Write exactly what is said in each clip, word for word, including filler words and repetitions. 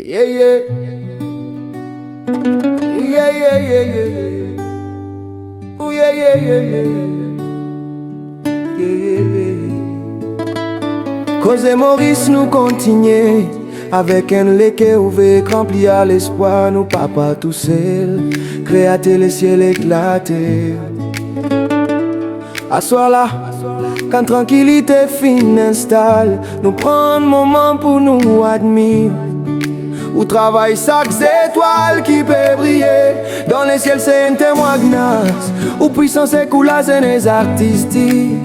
Yeah, yeah. Yeah, yeah, yeah, yeah. Ooh, yeah, yeah, yeah, yeah. Yeah, yeah, yeah. Koze Moris, nou kontinie avek enn leker ouvek, ranpli ar lespwar, nou Papa tousel, Kreater lesiel ek later. Aswar la, kan trankilite finn instal, nou pran moman pou nou admir ou travay, sak zetwal ki pe briye dan lesiel se enn temwagnaz ou pwisans ek ou lazenn artistik.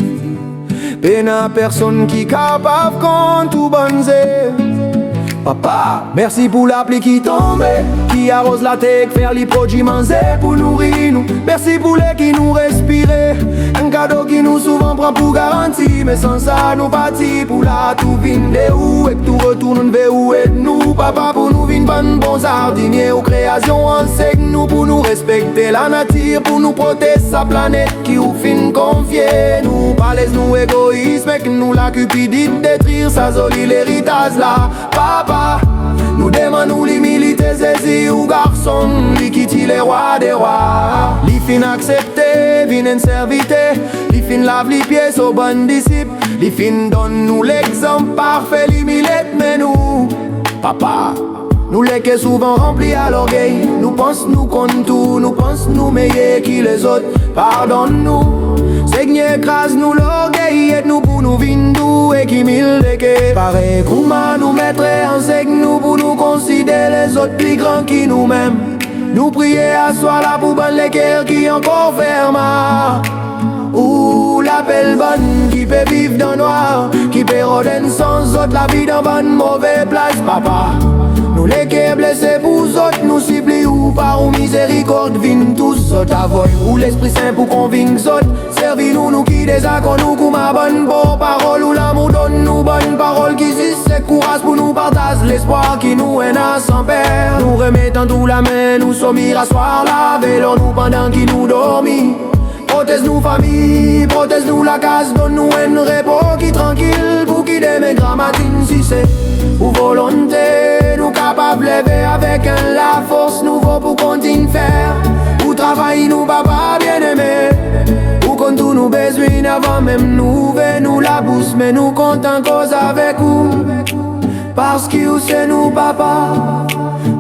Pena personn ki kapav kont ou bann zev. Papa, mersi pou lapli ki tonbe, ki aroz later ek fer li prodwi manze pou nouri nou. Mersi pou ler ki nou respire, enn kado ki nou souvan pran pou garanti. Me san sa, nou parti pou la, tou vinn de ou, ek tou retourn ver ou. Ed nou, Papa, pou nou vinn bann bon zardinie. Ou kreasion ansegn nou pou nou respekte lanatir, pou nou protez sa planet ki ou finn konfie nou. Pa les nou egois, ek nou lakipidite detrir sa zoli leritaz la. Papa, nou demann ou limilite. Zezi, ou Garson, li ki ti Lerwa de rwa. Li finn aksepte vinn enn serviter, li finn lav lipie so bann disip, li finn donn nou lexanp parfe. Li milet me nou, Papa. Nou leker souvan ranpli ar lorgey, nou pans nou konn tou, nou pans nou meyer ki lezot. Pardonn nou, Segner, kraz nou lorgey, ed nou pou nou vinn dou ek imil de ker. Parey kouma nou Metre ansegn nou pou nou konsider lezot pli gran ki noumem, nou priye aswar la pou bann leker ki ankor ferma. Ou lapel bann ki pe viv dan nwar, ki pe rod enn sans zot lavi dan bann move plas, Papa. Nou leker blese pou zot, nou sipliy ou par ou mizerikord vinn tous zot, avoy ou Lespri Sin pou konvink zot. Servi nou, nou ki deza konn ou kouma bann portparol ou. Lamour donn nou bann parol ki zis ek kouraz pou nou partaz lespwar ki nou ena san per. Nou remet an tou lame nou somir aswar la, ave lor nou pandan ki nou dormi. Protez nou fami, protez nou lakaz, donn nou enn repo ki trankil pou ki demin gramatin, si se ou volonte, nou kapav leve avek enn lafors nouvo pou kontign fer ou travay, nou Papa bieneme. Ou konn tou nou bezwin avan mem nou ouver nou labous, me nou kontan koz avek ou. Parski ou se nou Papa,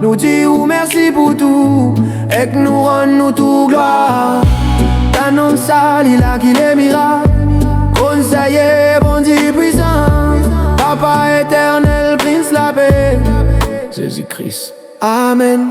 nou dir ou mersi pou tou, ek nou rann ou tou glwar. Tann sa li la ki le mirak, Konseye, Bondie pwisan, Papa eternel, Prins Lape, Zezi Kris. Amen.